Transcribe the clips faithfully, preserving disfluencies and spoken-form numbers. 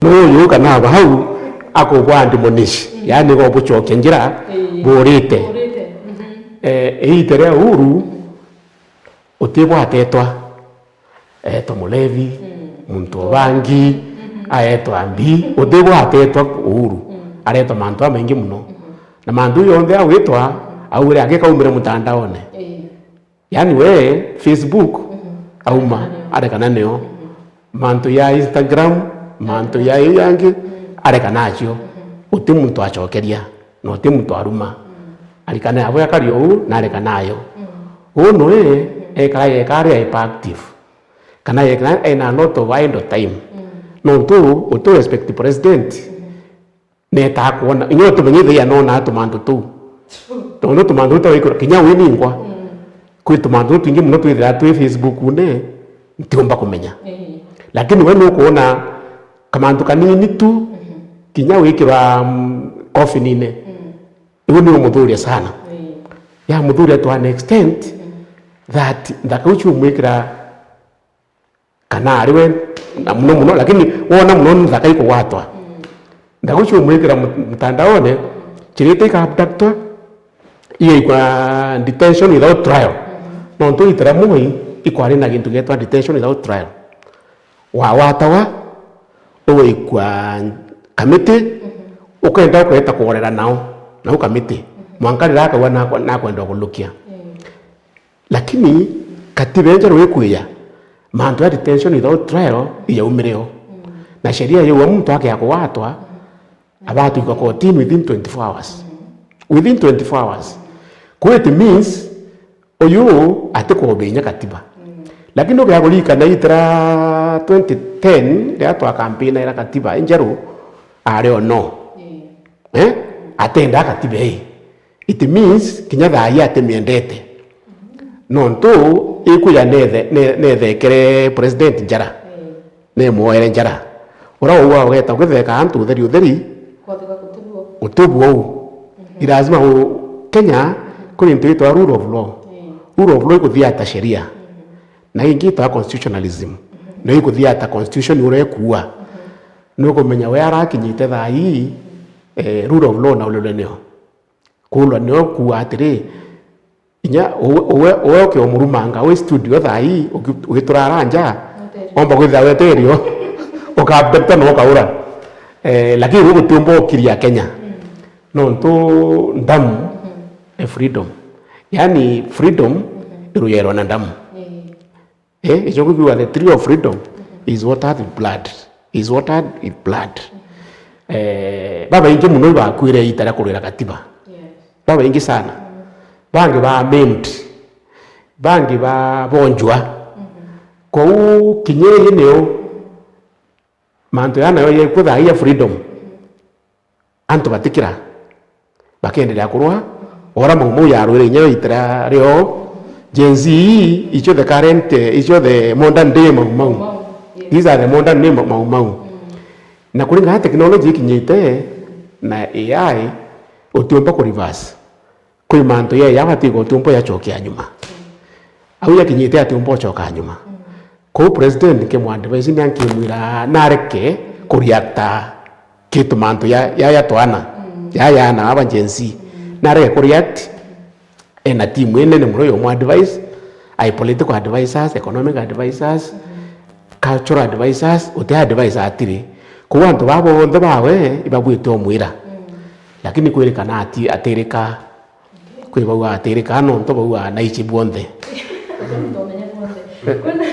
Nuyu kana aba hau akubwa admonish, yaani gobucokia njira, ii, burite. Burite. Mhm. Eh, iite ria Uhuru, utibwatetwa, etwa mulevi, mm, muntu ubangi, mhm, aetwa mbi, utibwatetwa Uhuru. Mm. Aretwa mantu amaingi muno. Mhm. Na mantu yonthe agwitwa, augire agikaumire mutandaone. Ii. Yaani we Facebook, mhm, auma, arekana nio. Arekana nio. Mhm. Mantu ya Instagram, mantu ya iu yangi, mhm, arekana acio. Mhm. Uti muntu acokeria, na uti muntu aruma. Mhm. Arikana abo akari ou, na arekana ayo. Mhm. Uu noe, mhm, ekara yeka ari hyperactive. Kana yeka ena a lot of idle time. Mhm. Nontu uti respect president. Mhm. Netaa kwona, inya utumenye ithe anona tumantu tuu. True. Tondu tumantu tuu tawikura, kinya wi ningwa. Mm. Kwi tumantu tutwingi muno twithira twi Facebook-une, ntiumba kumenya. Ii. Lakini we nukwona kamantu kanini tu, mhm, kinya wikirwa, mm, coffin-ine. Mm. Iu ni umuthuria sana. Ii. Ya muthuria to an extent, mm, that nthaka ucio umwikira kana ari we, na muno muno, lakini wona muno nthaka ikugwatwa. Mm. Nthaka ucio umwikira mut-, mutandaone, chirite ika abductwa, igaikwa detention without trial. Mm. Nontu itira moi ikwari na gintu gietwa detention without trial. Wawatawa, ugaikwa kamiti, mm, ukenda ukweta kuorera nao, nau kamiti. Mm. Mwanka riria akauga nakwa-, nakwenda kulukia. Mm. Lakini katiba enjeru ikwija, mantu ya detention without trial iyaumire o. Mm. Na sheria yauga muntu akea kugwatwa, mm, abatwikwa kotini within twenty-four hours. Mm. Within twenty-four hours. Kwa it means, uyu atikubinya katiba. Mm. Lakini ukea kuririkana itira twenty ten, riria twakampinaira katiba enjeru, ari o no. Mm. Eh? Atenda katiba ii. It means kinya thaa ii atimiendete. Nontu ikwija nethe-, ne-, nethekere president njara. Mm. Nemwoere njara. Uria wauga ugeta ukitheka antu utheri utheri, kwatheka gutibua. Gutibua uu. Mhm. Ni lazima u-, Kenya, mhm, kuri into itwa rule of law. Mm. Rule of law ikuthiata sheria. Mhm. Na ingi itwa constitutionalism. Mhm. Na ikuthiata constitution uria ikuua. Mhm. Nukumenya we arakinyite thaa ii, eh, rule of law na ulilwe nio. Kuulwa nio kuuga atiri, inya uwe, uwe, uwe ukiomurumanga wi studio thaa ii, uki-, ugiturara nja, omba kwithira weterio, ukaabductwa na ukaura. Eh, lakini riu gutiumba ukiria Kenya. Mm. Nontu ndamu, mm-hmm, e freedom. Yaani freedom, mm-hmm, iruyairwa na ndamu. Ii. Eh, icio kuuga the tree of freedom, mhm, is watered with blood. Is watered with blood. Mhm. Eh, babaingi muno ibakuire iita ria kurwira katiba. Yes. Babaingi sana. Mhm. Bangi ba maimed. Bangi ba bonjwa. Mhm. Kwou kinya iji nio mantu ya nayo yekwo thaa ii ya freedom. Mhm. Antu batikira, bakendelea kurwa, ora Mau Mau yarwire inya itira rio. Gen Z, icio the current, eh, icio the modern day Mau Mau. Mau Mau, yes. These are the modern day Mau Mau. Mm. Na kuringana na technology ikinyite na A I, utiumba ku reverse. Kwi mantu ya yabati gutiumba yacokia nyuma. Au yakinyite atiumba ucoka nyuma. Kwou president nkimu advise na nkimwira nareke kureacta ki tumantu ya, ya, ya twana, ya, ya ana aba Gen Z. Nareke kureact, ena team inene muno yomu advise, ai political advisors, economic advisors, cultural advisors, uti advisor atiri. Kwou antu baa bonthe bawe ibabwite umwira. Lakini kwirikana ati-, atirika. Kwi bau atirika nontu bau anaichi bonthe. Ntomenya bonthe. Kwina,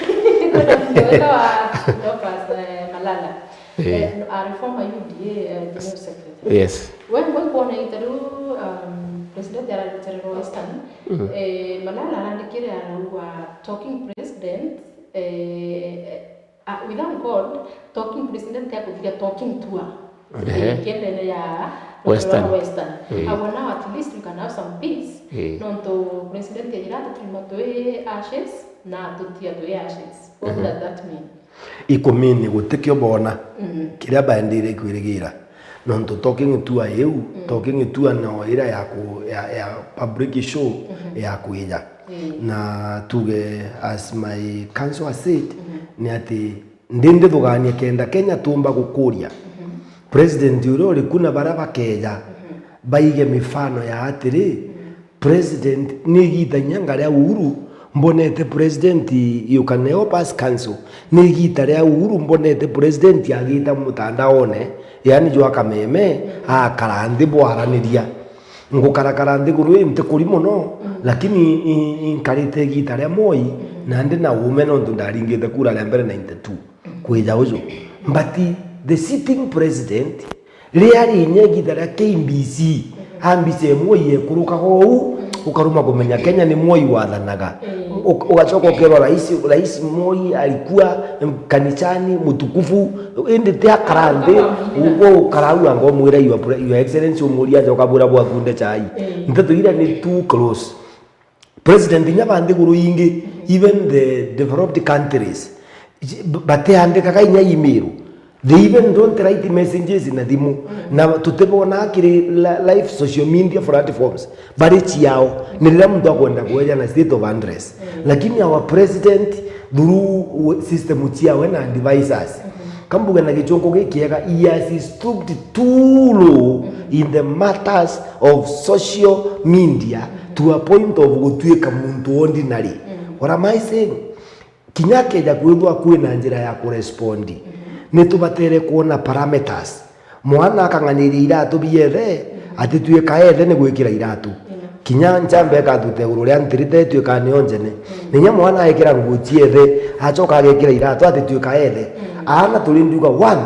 kwina muntu wetagwa Dorcas, eh, Malala. Eh. Eh, a reformer U D A, eh, General Secretary. Yes. We, we kwona ita riu, um, president ararutererwa Western, mm, eh, Malala arandikire arauga talking president, eh, eh, Ah, without God, talking president akuthiria talking tour. Ehe. Eh, kiendene ya Western. Western. Eh. Agwa now at least we can have some peace. Eh. Nontu president ejira ati twima twi ashes na tutia twi ashes. What, mhm, does that mean? Ikumini gutikio bona, mhm, kiria baendeire kwirigira. Nontu talking tour iu, mm, talking tour no ira ya ku-, ya, ya public show, mhm, ya kwija. Mm. Na tuge, as my counsel has said, mhm, ni ati Ndi ndithugania kenda Kenya tuumba gukuria president uria uri ku na baria bakeeja baige mifano ya atiri, president ni igiita inya nga ria Uhuru mbonete president, you can help us counsel, ni igiita ria Uhuru mbonete president agita mutandaone, yaani jwa Kameme, akara nthi bwaraniria. Ngukarakara nthiguru ii ntikuri mono, lakini i-, i-, inkarite igiita ria Moi, na ndi na uume nontu ndaringite kura ria mbere ninety-two kwija uju. But the sitting president, riria ari inya igiita ria K B C, ambica imwe iekurukaga uu, ukaruma kumenya Kenya ni Moi wathanaga. Uk-, ugacoka ukerwa rais, rais Moi alikuwa, em, kanisani, mtukufu, indi ti akara nthi, uguo ukarauga ngomwira, your pre-, your excellency, umuria aja ukabwira bwakunde chai. Nteto iria ni too close. President inya ba nthiguru ingi, even the developed countries, b-, batiandikaga inya email. They even don't write messages na thimu. Na tutibona kiri li-, live social media platforms. Bari ciao. Ni riria muntu akwenda kweja na state of undress. Lakini our president, through system ciawe na advisors, kambuge na gichunku gikiega, he has stooped too low in the matters of social media to a point of gutuika muntu ordinary. What am I saying? Kinya akeja kwithwa kwina njira ya kurespondi, ni tubatere kwona parameters. Mwana akang'aniria iratu biethe, atituika ethe ni gwikira iratu. Kinya nchamba ikathuta iguru ria ntirite ituika nio njene. Na inya mwana aikira nguo ciethe, acoka agekira iratu atituika ethe. Aana turi ndiuga, one,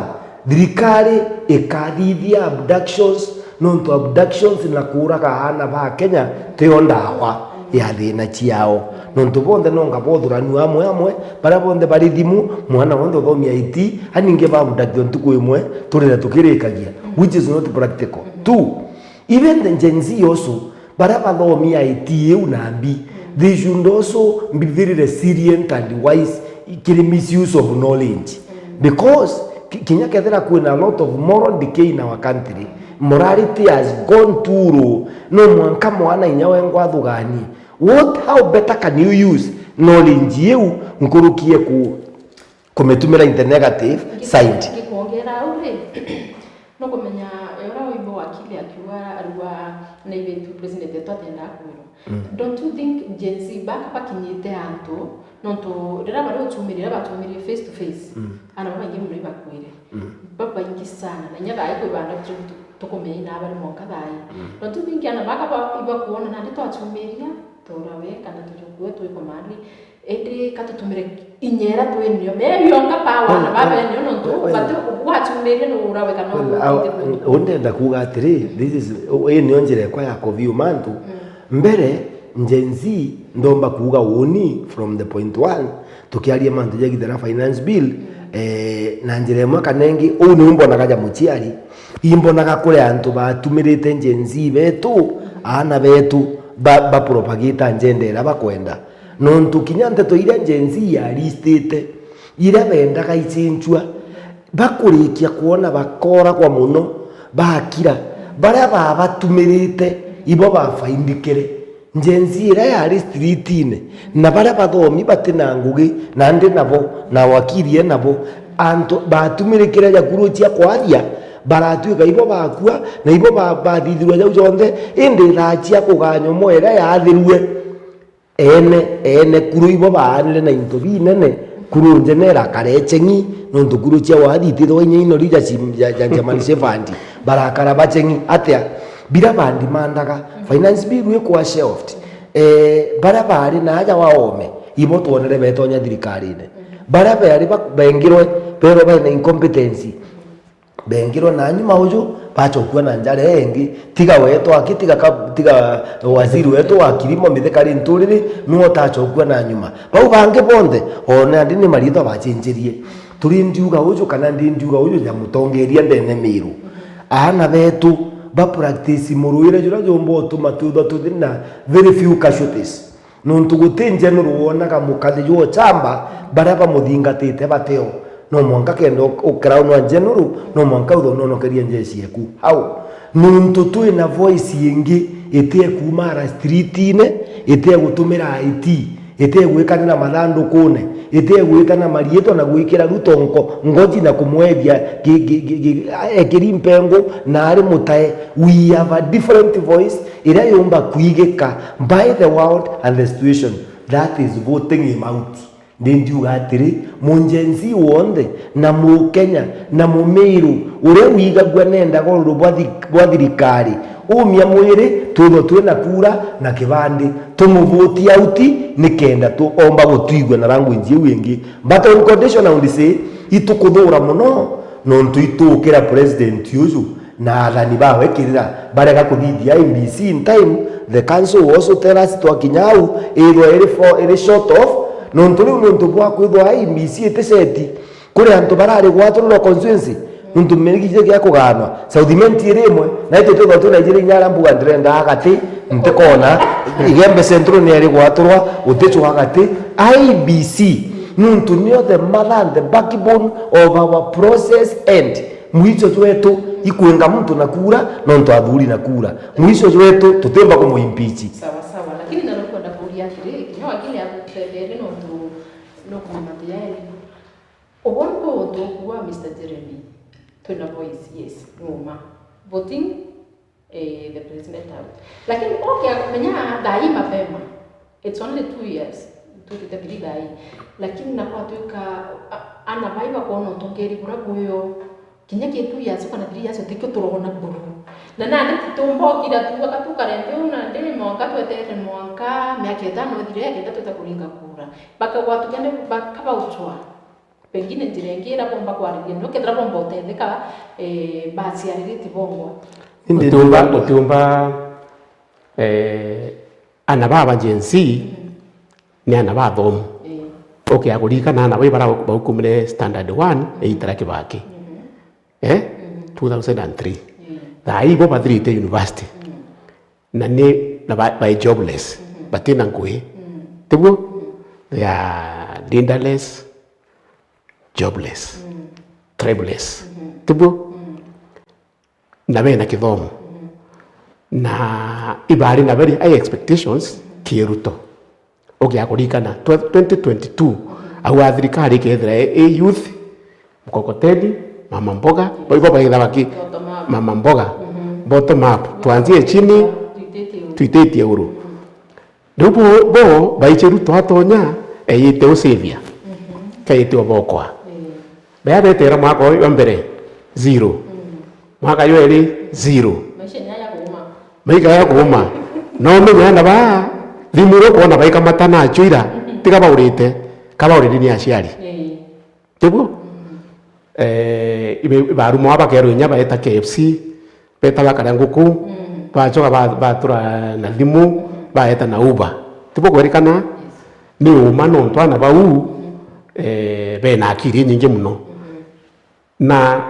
thirikari ikathithia abductions, nontu abductions na kuuraga aana ba Kenya tio ndawa ya thina ciao. Nontu bonthe nonga bothuranu amwe amwe, baria bonthe bari thimu, mwana wonthe uthomi I T, aningi ba abduct ntuku imwe, turire tukirikagia, which is not practical. Two, even the Gen Z also, baria bathomi I T iu na mbi, they should also be very resilient and wise kiri misuse of knowledge. Because ki-, kinya kethira kwina a lot of moral decay in our country, morality has gone too low. No mwanka mwana inya wengwa athuganie. What, how better can you use knowledge iu nkuruki e ku-, kumitumira in the negative side? Ngikwongera au ri, nukumenya uria wimbo wakili akiuga arua na ithe tu president wetu atendaa kwirwa. Don't you think Gen Z baka bakinyite antu, nontu riria bari uchumiria, riria bachumirie face to face, ana babaingi muno ibakwire. Babaingi sana, na inya thaa ii kwibanda tu-, tu-, tukumenya ina bari monka thaa ii. Don't you think ana baka ba-, ibakwona nandi twachumiria, turawe, kana tuchukue, twi command, indi ka tutumire inya iria twi nio. Maybe onga power na babe nio nontu, but wachumiria ni urawe kana well, undi kuga atiri, this is, ii nio njira ekwa ya kuviuma antu. Mbere, Gen Z ndomba kuuga uuni from the point one, tukiaria mantu ja githera finance bill, eh, na njira imwe kana ingi, uu niu mbonaga ja muciari, imbonaga kuri antu batumirite Gen Z betu, aana betu, ba, ba propagate njenda iria bakwenda. Nontu kinya nteto iria Gen Z yaristite, iria bendaga icinchua, bakurikia kwona bakoragwa mono, bakira, baria babatumirite, ibo bafaindikire. Gen Z iria yari streetine, na baria bathomi bati na ngugi, nandi nabo, na wakiri e nabo, antu batumirikire jakuru cia kwathia, baratuika ibo bakua, na ibo ba-, bathithirwa jau jonthe, indi thaa cia kuganywa mwa iria yathirue. Ene, ene kuru ibo baanire na into binene, kuru njene irakara echeng'i, nontu kuru cia wathi itithagwa inya inori ja sim-, ja, ja German Shepherd, barakara bacheng'i. Atia? Bira bandimandaga, finance bill ikwa shelved. Eh, baria baari na aja waome, ibo twonere betonya thirikarine. Baria baari ba-, bengirwe, berwa baina incompetency. Bengirwe na nyuma uju, bachokua na njara ingi, tiga wetu aki, tiga ka-, tiga waziri wetu wa kilimo Mithika Linturi, nuwe utachokua na nyuma. Bau bangi bonthe, o nandi ni maritwa bachenjerie. Turi ndiuga uju kana ndi ndiuga uju ja mutongeria ndene Miru. Aana betu, ba practice muruire juria jumba utuma twithwa tuthi na very few casualties. Nontu guti njenuru wonaga mukathi jwa uchamba, baria bamuthingatite bateo. No mwanka kenda uk-, ukiraunwa njenuru, no mwanka uthononokerie njeshi eku. Au? Nontu twina voice ingi, itie kuuma ara streetine, itie gutumira I T, Itegwikanira mathandukune, itegwitana mariitwa na gwikira Ruto nko-, ngoji na kumwethia gi-, gi-, gi-, gi-, ekiri mpengu na ari mutae. We have a different voice iria yumba kwigika by the world and the situation. That is voting him out. Ndi ndiuga atiri, mu Gen Z wonthe na Mukenya na Mumiru uria wigagua nendaga ururu bwa thi-, bwa thirikari, umia mwiri, twithwe twina kura na kibandi, tumuvuti auti nikenda tuomba gutwigua na language iu ingi. But on condition, I would say, itukuthura mono nontu itukira president uju na athani bawe kirira barega kuthithia I E B C in time. The council will also tell us twakinya au, ithwa iri fo-, iri short of, nontu riu nontu bwa kwithwa I E B C iticeti, kuri antu barari gwaturwa constituency, nontu mirigije gia kuganwa. South Imenti iri imwe, na itu twithwa twina ijiri inya aria mbuga ndirenda agati, ntikona, Igembe Central ni iri gwaturwa, uticwa agati, I E B C, nontu nio the mother and the backbone of our process and Mwicho jwetu ikwinga muntu na kura, nontu athuri na kura. Mwicho jwetu tutiumba kumuimpeach. Sawa sawa, lakini na nkwenda kuuria atiri, kinya wakili agutetherie nontu nukumenya matu ya elimu. Ubu nku untu ukuuga, Mister Jeremy, twina voice, yes, ni uma. Voting, eh, the president out. Lakini okay, menya thaa ii mapema. It's only two years. Tutite three thaa ii. Lakini na kwatuika, a-, ana bai bakwona utongeri bura bwio. Kinya ki two years kana three years utikio turona buru. Na nandi titumbokira tu, aka tukarente uu nandi mwanka tweterere mwanka miaka itano ithire, kenda twita kuringa kura. Bakagwa tugende, bakabauchwa. Pengine njira ingi iria bomba kwariria, no kethira bomba utetheka, eh, baciaririti bongwa. Indi utiumba, ndiuga utiumba, eh, ana baba Gen Z ni ana bathomu. Eh. Ukia kuririkana ana bai bara baukumire standard one, eh, itara Kibaki. Mhm. Eh? Mhm. Two thousand and three. Eh. Thaa ii bo bathirite university. Mm. Na ni, na ba, ba jobless. Mhm. Batina ngugi. Mm. Tiguo? Mm. They are leaderless, jobless, mm, tribeless. Mhm. Tiguo? Mm. Na bena kithomo. Mhm. Na ibari na very high expectations, mhm, ki Ruto. Ugia kuririkana twe-, twenty twenty-two, mhm, au a thirikari ikethira i, i youth, mkokoteni, mama mboga, bo ibo baitha baki-, bottom up, mama mboga, mhm, bottom up, twanzie chini, twititie uru. Twititie uru. Mhm. Riu bo, bo baiche Ruto atonya, eyite usavia, mhm, keyite obokoa. Ii. Baya betera mwaka uyu wa mbere, zero. Mm. Mwaka jwa eri, zero. Maisha ni aya kuuma. Maika ya kuuma. No menya na ba, thimu ri kwona baikamata nacio ira, mhm, tiga baurite, ka baurire ni aciari. Ii. Tiguo? Mm. Eh, ibe-, ibarumwa bakerwa inya baeta K F C, beta bakaria nguku, mm, bachoka ba-, batura na thimu, mm, baeta na Uber. Tibo kwerikana? Yes. Ni uma nontu ana bau, mm, eh, bena akiri inyingi muno. Mm. Na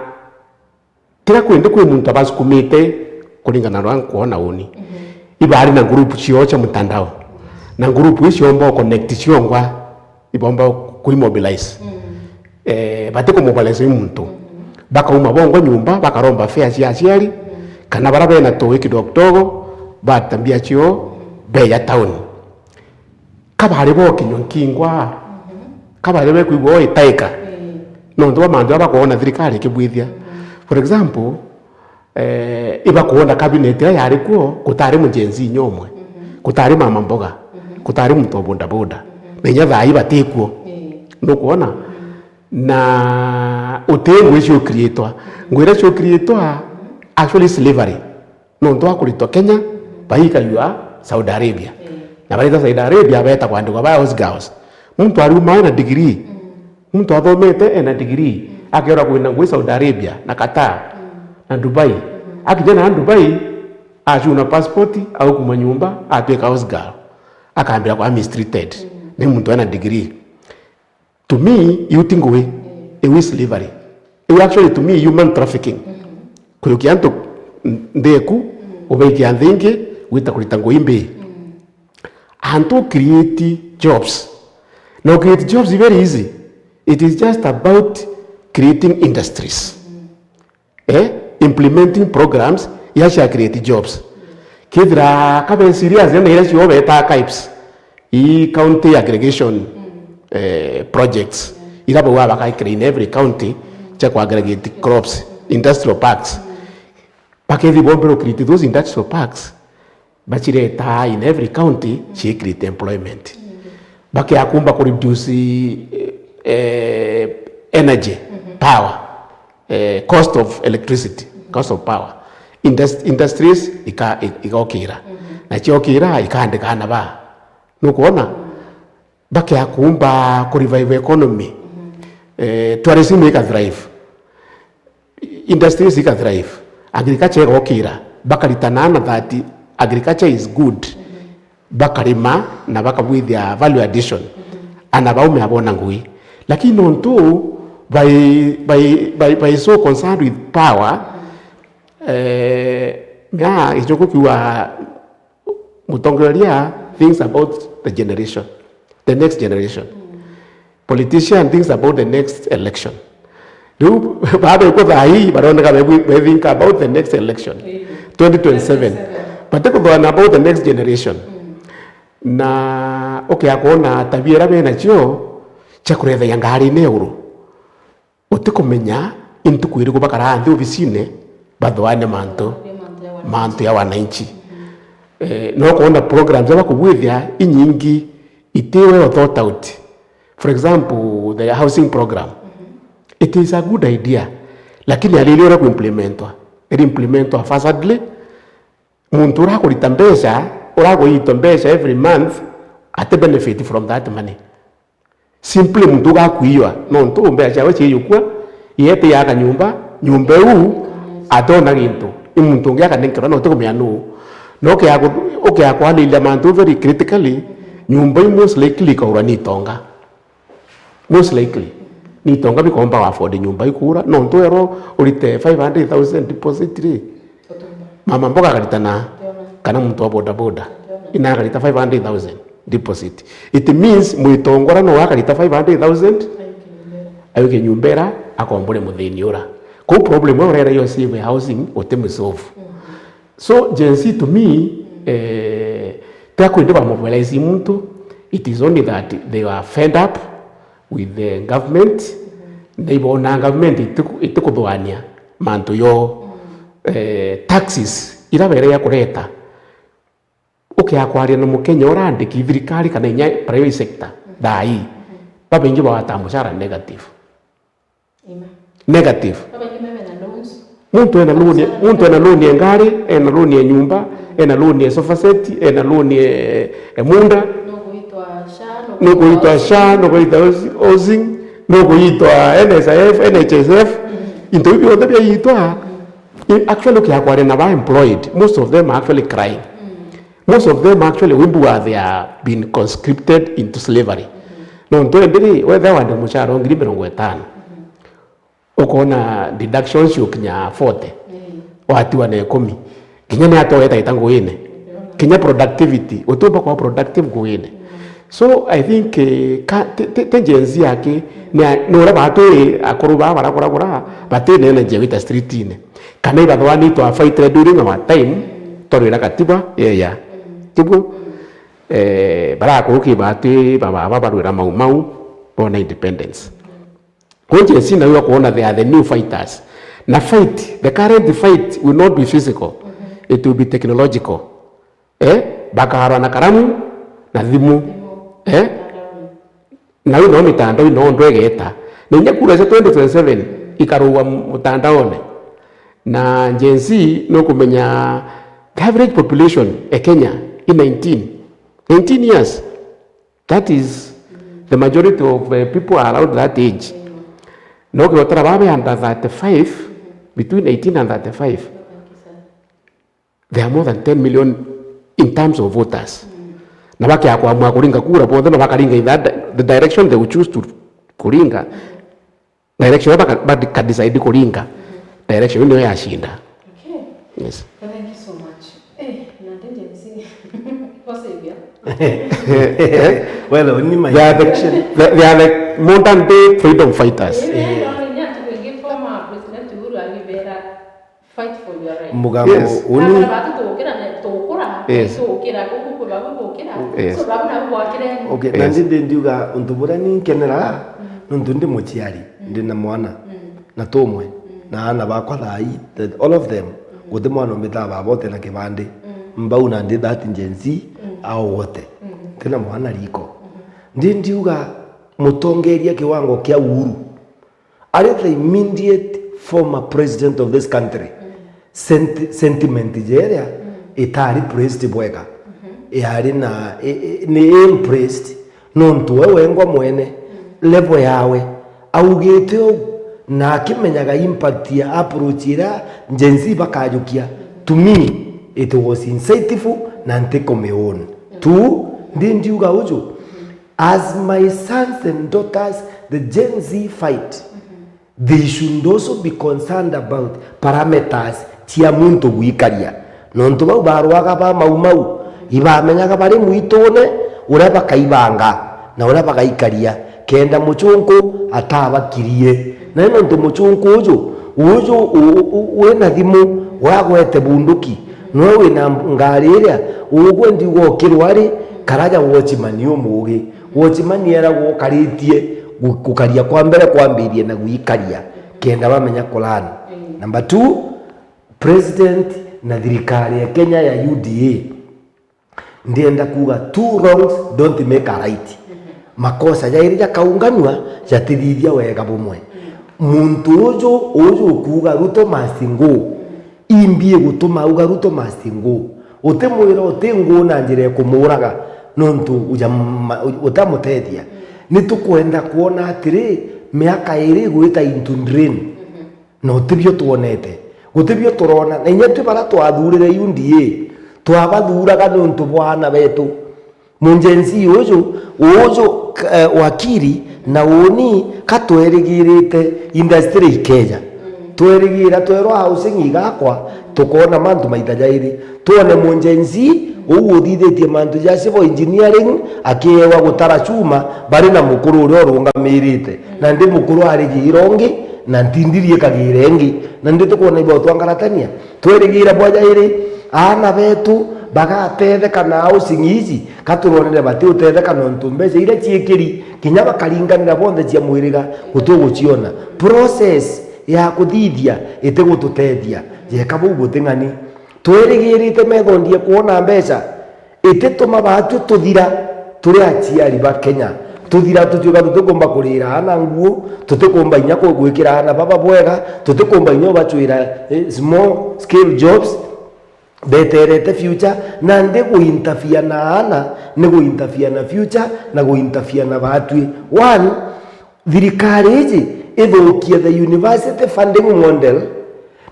kira kwindi kwi muntu abasukumite kuringana na uria nkwona uni. Mhm. Ibari na group ciao cia mtandao. Na group icio omba connect ciongwa, ibomba kuimobilize. Mhm. Eh, bati kumobilize i muntu. Mhm. Bakauma bongwa nyumba, bakaromba fare cia aciari, mhm, kana bara bena toi kidogo kidogo, batambia cio, mhm, beja town. Kabari bokinywa nkingwa, mhm, kabari bekwigua o itaika. Ii. Nontu bwa mantu jaria bakwona thirikari ikibwithia. Mhm. For example, eh, ibakwona cabinet iria yari kuo, gutari mu Gen Z inya umwe. Mhm. Gutari mama mboga. Mhm. Gutari muntu wa bodaboda. Mhm. Na inya thaa ii batikuo. Ii. Nukwona? Mhm. Na uti ngui ciukiriitwa. Mhm. Ngui iria ciukiriitwa, mhm, actually slavery. Nontu wa kuritwa Kenya, baikayua Saudi Arabia. Ii. Na barita Saudi Arabia, beeta kwandikwa ba house girls. Muntu ariuma ena degree. Mm. Muntu athomete ena degree. Mm. Akeerwa kwina ngui Saudi Arabia, na Qatar, mm, na Dubai. Mm-hmm. Akinya na Dubai, acuna passport, aukuma nyumba, atwika house girl. Akambira kwa mistreated. Mm. Ni muntu ena degree. To me, iu ti ngui, mm, iu i slavery. Iu actually to me human trafficking. Mm-hmm. Kuriukia antu nthi eku, mm, ubaikia nthi ingi, gwita kurita ngui mbii. Mm. Antu u create jobs. Na u create jobs very easy. It is just about creating industries. Mm-hmm. Eh, implementing programs ya cia create jobs. Kethira kabe serious na ira cio betaa KIPES. i county aggregation, eh, projects, ira bau abakaikira in every county, cia ku aggregate crops, industrial parks. Bakethi bombere create those industrial parks, bachireta in every county, ci create employment. Bakea kumba ku reduce, eh, energy, power, eh, cost of electricity, cost of power. Indus-, industries ika-, i-, igokira. Na ciokira, ikaandika ana ba. Nukwona? Bakea kumba ku revive economy. Eh, tourism ika thrive. Industries ika thrive. Agriculture igokira. Bakaritana na that agriculture is good. Bakarima na bakabwithia value addition. Ana bau me abona ngui. Lakini nontu by, by, by, by so concerned with power, eh, mea gicoku kiuga mutongereria thinks about the generation, the next generation. Politician thinks about the next election. Riu babe ku thaa ii baroneka be, be think about the next election, twenty twenty-seven. But they could learn about the next generation. Na ukea kuona tabia iria benacio cia kurethagia ngari ne iguru. Utikumenya intuku iriku bakaraa nthi obisine bathoane mantu, mantu ya wananchi. Eh, no kuona programs aba kubwithia inyingi itiwe thought out. For example, the housing program. It is a good idea. Lakini alili uria kuimplementwa. Iri implementwa haphazardly. Muntu urakurita mbeca, urakuitwa mbeca every month, ati benefit from that money. Simply muntu ugakuiwa, nontu mbeca ciawe ciiyukua, yete yaka nyumba, nyumba iu atona gintu, i muntu ungi akanenkerwa, na utikumenya nuu. Na ukea ku-, ukea kwariria mantu very critically, nyumba iu most likely ikaurwa ni itonga. Most likely. Ni itonga bikomba wa afford nyumba ikuura, nontu wero urite five hundred thousand deposit ri, mama mboga akaritana, kana muntu wa boda boda, ina akarita five hundred thousand deposit. It means mwitongora no akarita five hundred thousand, ayuke nyumba ira, akombore muthini ura. Kou problem ura ira yo save housing, utimwisolve. So Gen Z to me, eh, tia kwenda ba mobilize muntu, it is only that they are fed up with the government, na ibona government itiku-, itikuthuania mantu yo, eh, taxes ira bere ya kureta. Ukea kwaria na Mukenya urandiki thirikari kana inya private sector, thaa ii, babaingi bagwata mucara negative. Negative. Babaingi me bena loans. Muntu ena loan, muntu ena loan ya ngari, ena loan ya nyumba, ena loan ya sofa set, ena loan ya, ya munda. No kuitwa SHA, no kuitwa SHA, no kuitwa housing, no kuitwa N S I F, N H S F. Into ibi bionthe biaitwa. I-, actually, ukea kwaria na ba employed, most of them are actually crying. Most of them actually wimbuga they are being conscripted into slavery. Nontu endi ri, wethira wandikwa mucara wa ngiri mirongo itano, ukona deductions ukinya forty, watiwa na ikumi. Kinya ni atoeta ita nguine. Kinya productivity, utiumba kwa productive nguine. So, I think, eh, ka, te, te, te Gen Z aki, ni a-, ni uria batwi akuru baa barakuragura, bati na energy ya gwita streetine. Kana ibathwanitwe a fight during our time, twarwira katiba, yeah, yeah. Tiguo? Eh, barakuruki batwi bababa barwira Mau Mau, bona independence. Conscience nayo kuona they are the new fighters. Na fight, the current fight will not be physical. It will be technological. Eh? Bakarwa na karamu na thimu. Eh? Na ino mitandao ino ndwegeta. Na inya kura cia twenty twenty-seven ikarugwa mutandaone. Na Gen Z no kumenya the average population e Kenya i nineteen. Nineteen years. That is the majority of, eh, people around that age. No kigotara babe under thirty-five, between eighteen and thirty-five. There are more than ten million in terms of voters. Na bakea kuamua kuringa kura, bonthe no bakaringa in that di-, the direction they will choose to kuringa. Direction baka, baka decide kuringa. Direction niyo yashinda. Okay. Yes. Thank you so much. Eh, na Gen Z. Kwa sababu Well, ni my they are the, they, they are the modern day freedom fighters. Fight for your right. Mugambo. Yes. Uni. Na batu tukira na tukura. Yes. Gukira guku kwi babu gukira. Yes. So babu na gwakire. Okay, na ndi ndiuga untu buria ni nkenera, nontu ndi muciari, ndi na mwana, na tumwe, na ana bakwa thaa ii, that all of them, guti mwana umbitaga baba uti na kibandi, mbau na ndi that Gen Z, ao wote. Nti na mwana riko. Ndi ndiuga mutongeria kiwango kia Uhuru, ari the immediate former president of this country, senti-, sentiment jeria itari praised bwega. Yari na, i-, i-, ni impressed nontu we wengwa mwene, level yawe, augite uu, na akimenyaga impact ya approach iria Gen Z bakajukia. To me, it was insightful na ntikumion. Tu, ndi ndiuga uju, as my sons and daughters, the Gen Z fight, they should also be concerned about parameters cia muntu gwikaria. Nontu bau barwaga ba Mau Mau, ibamenyaga bari mwitune uria bakaibanga na uria bagaikaria, kenda mucunku atabakirie. Na ni nontu mucunku uju, uju u-, u-, u-, wina thimu, uragwete bunduki, niwe wina ngari iria, ugwe ndiuga ukirwa ri, karaja watchman umugi. Watchman eragwo ukaritie gu-, gukaria kwa mbere kwambirie na gwikaria, kenda bamenya kulani. Number two, president na thirikari ya Kenya ya U D A, ndienda kuuga two wrongs don't make a right. Makosa jairi jakaunganua jatithithia wega bumwe. Muntu uju, uju ukuuga Ruto must go, imbi igutuma auga Ruto must go. Utimwira uti nguu na njira ikumuuraga nontu uja ma-, utamutethia. Nitukwenda kwona atiri, miaka iri igwita into drain. Na utibio twonete. Gutibio turona. Na inya twi bara twathurire U D A, twabathuraga niuntu bwa ana betu. Mu Gen Z uju, uju, eh, wakiri na uni ka twerigirite industry ikeja. Twerigira twerwa housing igakwa, tukona mantu maita jairi. Twone mu Gen Z, uu uthithitie mantu ja civil engineering, akiewa gutara chuma, bari na mukuru uria urungamirite. Na ndi mukuru arigiira ungi, na ntindiri ikagiira ingi. Na ndi tukwona ibo twangaratania. Twerigiira bwa jairi, aana betu bagatetheka na housing iji, ka turonere batiutetheka nontu mbeca iria ciikiri, kinya bakaringanira bonthe cia mwiriga, gutuguciona. Process ya kuthithia itigututethia. Jeka buu buting'ani. Twerigirite methondie kwona mbeca, itituma baatwi tuthira turi aciari ba Kenya. Tuthira tutuika tutikumba kurira aana nguo, tutikumba inya ku-, gwikira aana baba bwega, tutikumba inya ubacwira, eh, small scale jobs, beterete future, na ndi guinterfere na aana, ni guinterfere na future, na guinterfere na baatwi. One, thirikari iji ithukie the university funding model,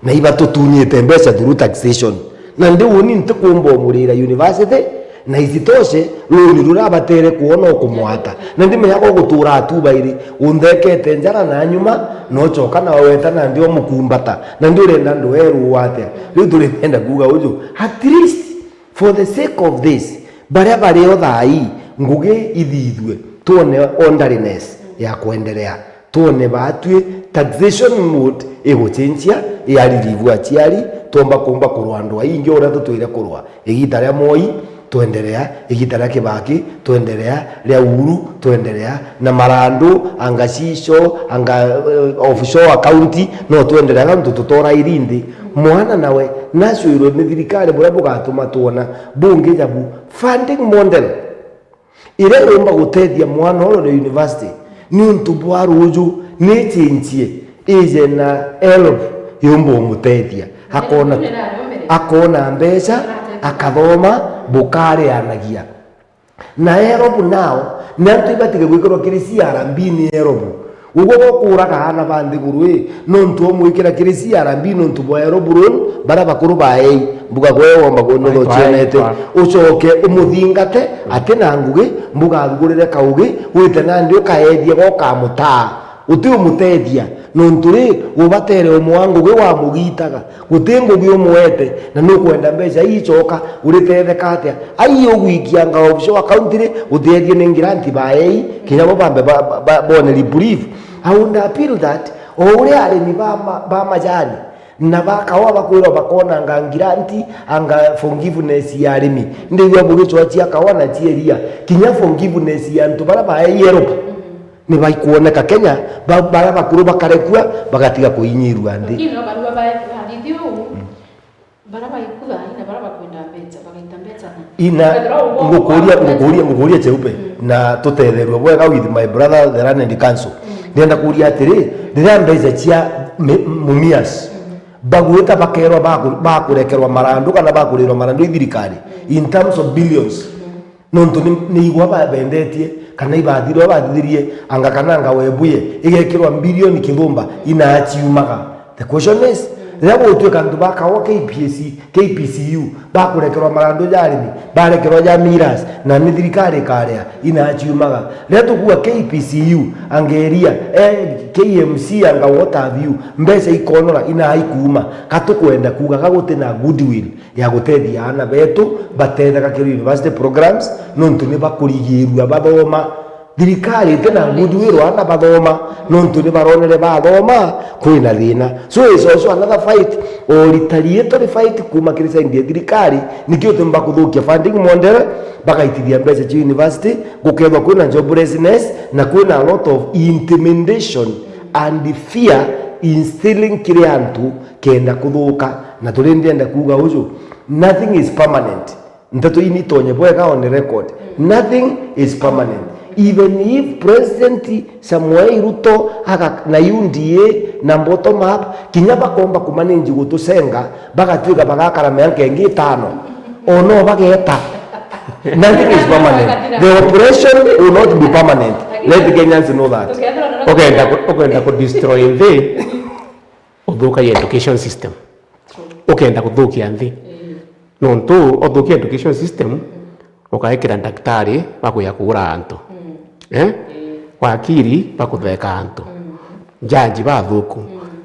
na ibatutunyite mbeca through taxation. Na ndi uni ntikumba umurira university, na isitoshe, loan ruria abatere kuona ukumwata. Na ndimenyaga ugutura atuba iri, unthekete njara na nyuma, na ucoka na weta na ndi umukumbata. Na ndi urenda andu eruu atia? Riu turi mpenda kuuga uju, at least for the sake of this, baria bario thaa ii, ngugi ithithue, twone orderliness ya kwenderea, twone baatwi taxation mode igucenjia, ya relieve aciari, twomba kumba kurwa andu aingi uria tutwire kurwa. Igita ria Moi, twenderea, igita ria Kibaki, twenderea, ria Uhuru, twenderea, na marandu, anga shisho, anga, eh, offshore account, no twenderea, nontu tutora iri nthi. Mwana nawe, nacwirwe ni thirikari buria bugatuma twona bungi jabu funding model iria yumba gutethia mwana uria uri university, niuntu bwa ruuju ni ichenjie, ije na help yumba umutethia. Akona, akona mbeca, akathoma, bukarianagia. Na help nao, ni antu ibatige gwikirwa kiri C R B ni help. Uguo gukuraga aana ba nthiguru ii, nontu umwikira kiri C R B nontu bwa help loan, baria bakuru ba ei, mbuga gwe womba gwe nutho cionete, ucoke umuthingate, ati na ngugi, mbuga arugurire kaugi, wite nandi ukaethia go ukamutaa. Uti umutethia, nontu ri, ubatere umwe wa ngugi wamugitaga. Guti ngugi umwete, na nukwenda mbeca ii icoka, uritetheka atia? Ai ugwikianga offshore account ri, utethie ni grant ba ei, kinya bo bambe ba, ba, ba, bone relief. I would appeal that, o uria arimi ba ma-, ba majani, Na bakawa bakwirwa bakonanga ngiranti, anga forgiveness ya arimi. Ndigua bugicwa cia kawa na cia iria. Kinya forgiveness ya antu bara baei help. Ni baikuoneka Kenya, ba-, bara bakuru bakarekua, bagatiga kuinyirua nthi. Lakini no barua bae-, barithio uu, bara baikua, ina bara bakwenda mbeca, bagaita mbeca na Ina, Bethera uu bo ngukuria, kwa ngukuria, ngukuria Cheupe, na tutetherua bwega with my brother, the learned counsel. Ndienda kuria atiri, riria mbeca cia mi-, Mumias, bagwita bakerwa baku-, bakurekerwa marandu kana bakurirwa marandu i thirikari, in terms of billions. Nontu ni, ni igwa ba-, bendetie, kana ibathirwa bathithirie, anga kana anga webuye, igekirwa mbilioni kithumba, inaaciumaga. The question is, riria gutwika antu bakawa K P S C, K P C U, bakurekerwa marandu ja arimi, barekerwa ja miras, na ni thirikari ikaria, inaaciumaga. Riria tukuga K P C U, anga iria, eh, K M C, anga what have you, mbeca ikonora, inaaikuuma. Ka tukwenda kuuga ka guti na goodwill ya gutethia aana betu batetheka kiri university programs, nontu ni bakurigirua bathoma. Thirikari iti na goodwill aana bathoma, nontu ni baronere bathoma kwina thina. So it's also another fight. O rita rietu ri fight kuuma kiri side ya thirikari, nikio tumba kuthukia funding model, bagaitithia mbeca cia university, gukethwa kwina joblessness, na kwina a lot of intimidation and fear instilling kiri antu kenda kuthuka. Na turi ndienda kuuga uju, nothing is permanent. Nteto ii nitonye bwega on record. Nothing is permanent. Even if President Samuel Ruto aga-, na U D A na bottom up, kinya bakomba kumanage gutucenga, bagatwika bagakara mianka ingi itano. O no bageta. Nothing is permanent. The oppression will not be permanent. Let Kenyans know that. Ukenda ku-, ukenda ku destroy nthi, uthukagia education system. Ukenda kuthukia nthi. Nontu uthukia education system, ukaikira ndaktari wa kuya kuura antu. Eh? Wakiri bakutheka antu. Jaji bathuku.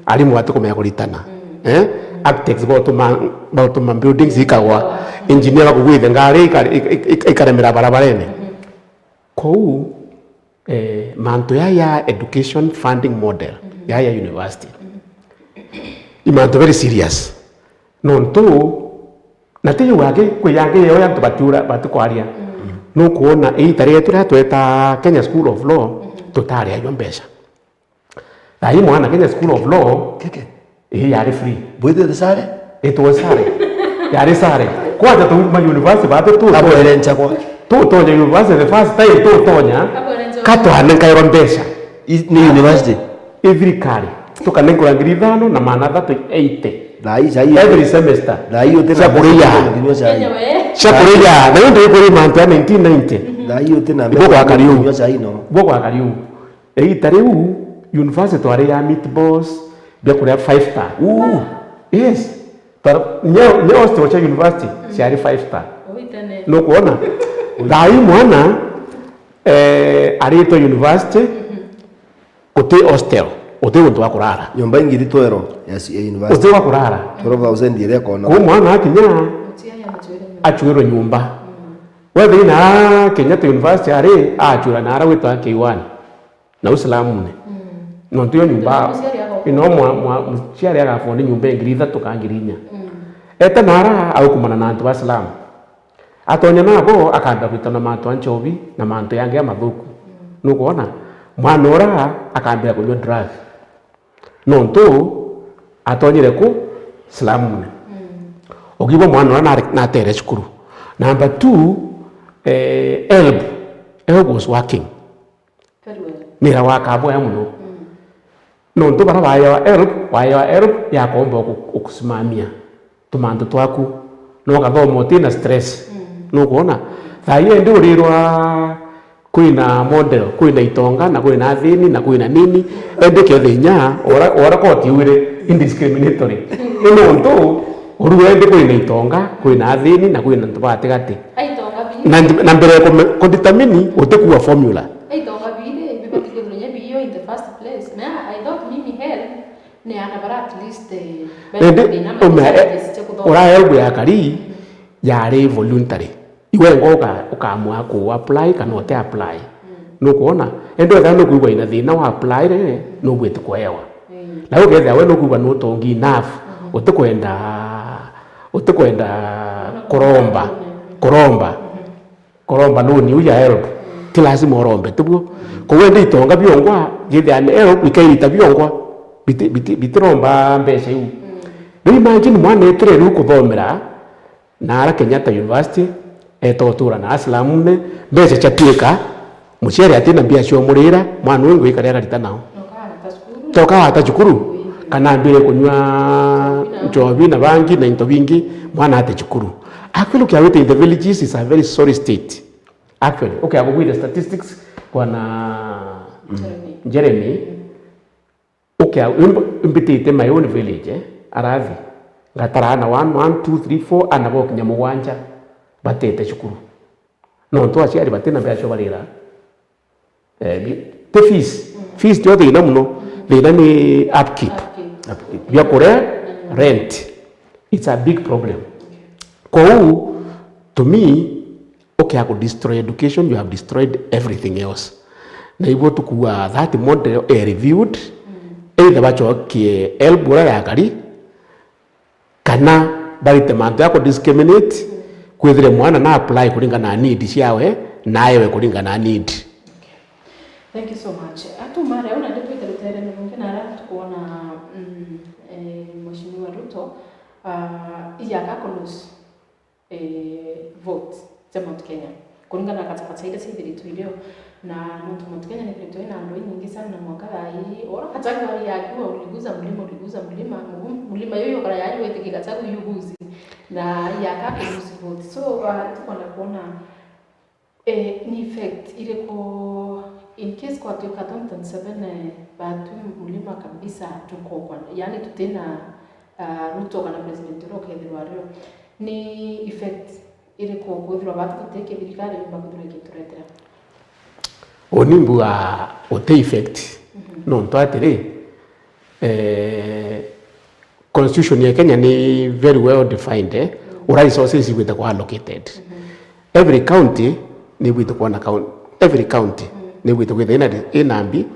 Arimu batikumenya kuritana. Eh? Architects bautuma, bautuma buildings ikagwa. Engineer bakugwithe ngari ikare-, ik-, ik-, ik-, ikaremera barabarene. Kou, eh, mantu ya, ya education funding model, ya, ya university. Ni mantu very serious. Nontu, na ti yuu angi, kwi yangi yeo ya antu batiura, batikwaria. Nukwona iita rietu riria tweta Kenya School of Law, tutariagua mbeca. Thaa ii mwana Kenya School of Law, Keke. Ii yari free. Bwithite sare? Itwe sare. Yari sare. Kwanja tuuma university bati tu Abwere nchagwa. Tutonya university the first time tutonya. Abwere nchagwa. Katwanenkairwa mbeca. I-, ni university? I thirikari. Tukanengwa ngiri ithano na magana athatu eighty. Thaa ii, thaa ii. Every semester. Thaa ii utina mbeca cia kuria. Cia kuria. Na yu ndikuri mantu ya nineteen ninety. Thaa ii utina mbeca cia kunywa chai no. Ibo gwakari uu. Iita riu, university twari ya meatballs, biakuria five star. Uu. Yes. Twari, nya, nya hostel cia university ciari five star. Nukwona? Thaa ii mwana, eh, aritwe university, guti hostel, guti untu wa kurara. Nyomba ingiri twero ya, ya university. Guti wa kurara. Twelve thousand iria ekona. Kuu mwana akinya, acuirwe nyomba. Wethira na Kenyatta University ari, acura na ara gwitwa K one. Na Uislamune. Nontu yo nyomba, ino mwa, mwa, muciari agafondi nyomba ya ngiri ithatu ka ngiri inya. Eta nara aukumana na antu ba Islam. Atonya nabo akambia gwitana mantu a nchobi na mantu yangi amathuku. Nukwona? Mwana ura akambia kunywa drug. Nontu atonyire ku? Islamune. Ukigwa mwana ura nare-, natere cukuru. Number two, eh, help. Help was working. Very well. Nira wakaboya muno. Nontu bara baewa help, waewa help ya komba uku-, ukusimamia tumantu twaku. No kathoma uti na stress. Nukwona? Thaa ii indi urirwa kwina model, kwina itonga, na kwina athini, na kwina nini. Indi kethinya, ora, ora koti iwire indiscriminatory. Ni nontu, urue indi kwina itonga, kwina athini, na kwina antu batigati. Aitonga biri. Na, na mbere ya kume-, kudetermine, utikuwa formula. Aitonga biri, bibati kwithirwa nya biyo in the first place. Na I thought mimi help ni ana bara at least, eh, indi, bena thina ma ume-, challenges cia kuthoma. Ura help ya kari, yari voluntary. Iwe ngo uka-, ukaamua ku apply kana uti apply. Nukwona? Indi wethira nukwigua ina thina wa apply ri, nugwiti kuewa. Na ukethira we nukwigua nutongi enough, Utikwenda, utikwenda kuromba, kuromba, kuromba loan iu ya help. Ti lazima urombe, tiguo? Kou indi itonga biongwa, githia ni help ikairita biongwa. Biti-, biti-, bitiromba mbeca iu. Riu imagine mwana etire riu kuthomera, na ara Kenyatta University, eta utura na aslamune, mbeca ciatuika, muciari atina mbia cia umurira, mwana uyu ngui karia akarita nao. Toka wata cukuru. Kana ambire kunywa nchobi na bangi na into bingi, mwana ate cukuru. Actually, ukiagwite in the villages is a very sorry state. Actually, ukiagugwire statistics, bwana, mm, Jeremy. Jeremy, Ukia-, imb-, imbitite my own village, eh, arathi. Ngatara ana one, one, two, three, four, ana bokinya mugwanja batete cukuru. Nontu aciari batina mbeca cio barira. Eh, bi-, ti fees. Fees tio thina muno. Thina ni upkeep. Upkeep. Upkeep. Bia kuria, rent. It's a big problem. Kou, to me, ukia ku destroy education, you have destroyed everything else. Na ibo tukuga that model e reviewed, either bacokie help uria yakari, kana barite mantu ya ku discriminate, kwithire mwana na apply kuringana na need ciawe, na ewe kuringana na need. Thank you so much. Atu mare, au nandi twite ruterene rungi na ara tukwona, mm, eh, Mheshimiwa Ruto, ah, iyaka ku lose, eh, vote cia Mount Kenya. Kuringana na katakata iria ciithiritwe irio, na nontu Mount Kenya nithiritwe ina andu inyingi sana, na mwaka thaa ii, ora Gachagua ari akiuga, "Uliguza mlima, uliguza mlima," mu-, mlima yuyu ukara yaani witiki Gachagua yuguzi, na iyaka ku lose vote. So, ah, tukwenda kuona Eh, ni effect iriku in case kwatuika twenty twenty-seven, eh, batu mlima kabisa tukokwa, yani tutina, ah, Ruto kana president uria ukethirwa ario? Ni effect iriku kwithirwa batu tutiki thirikari yumba kwithirwa ikituretera? Uni mbuga uti effect, nontu atiri, eh, Constitution ya Kenya ni very well defined, eh? Uria resources igwite kwa allocated. Every county ni igwite kwa na coun-, every county ni igwite kwithira ina, ina mbi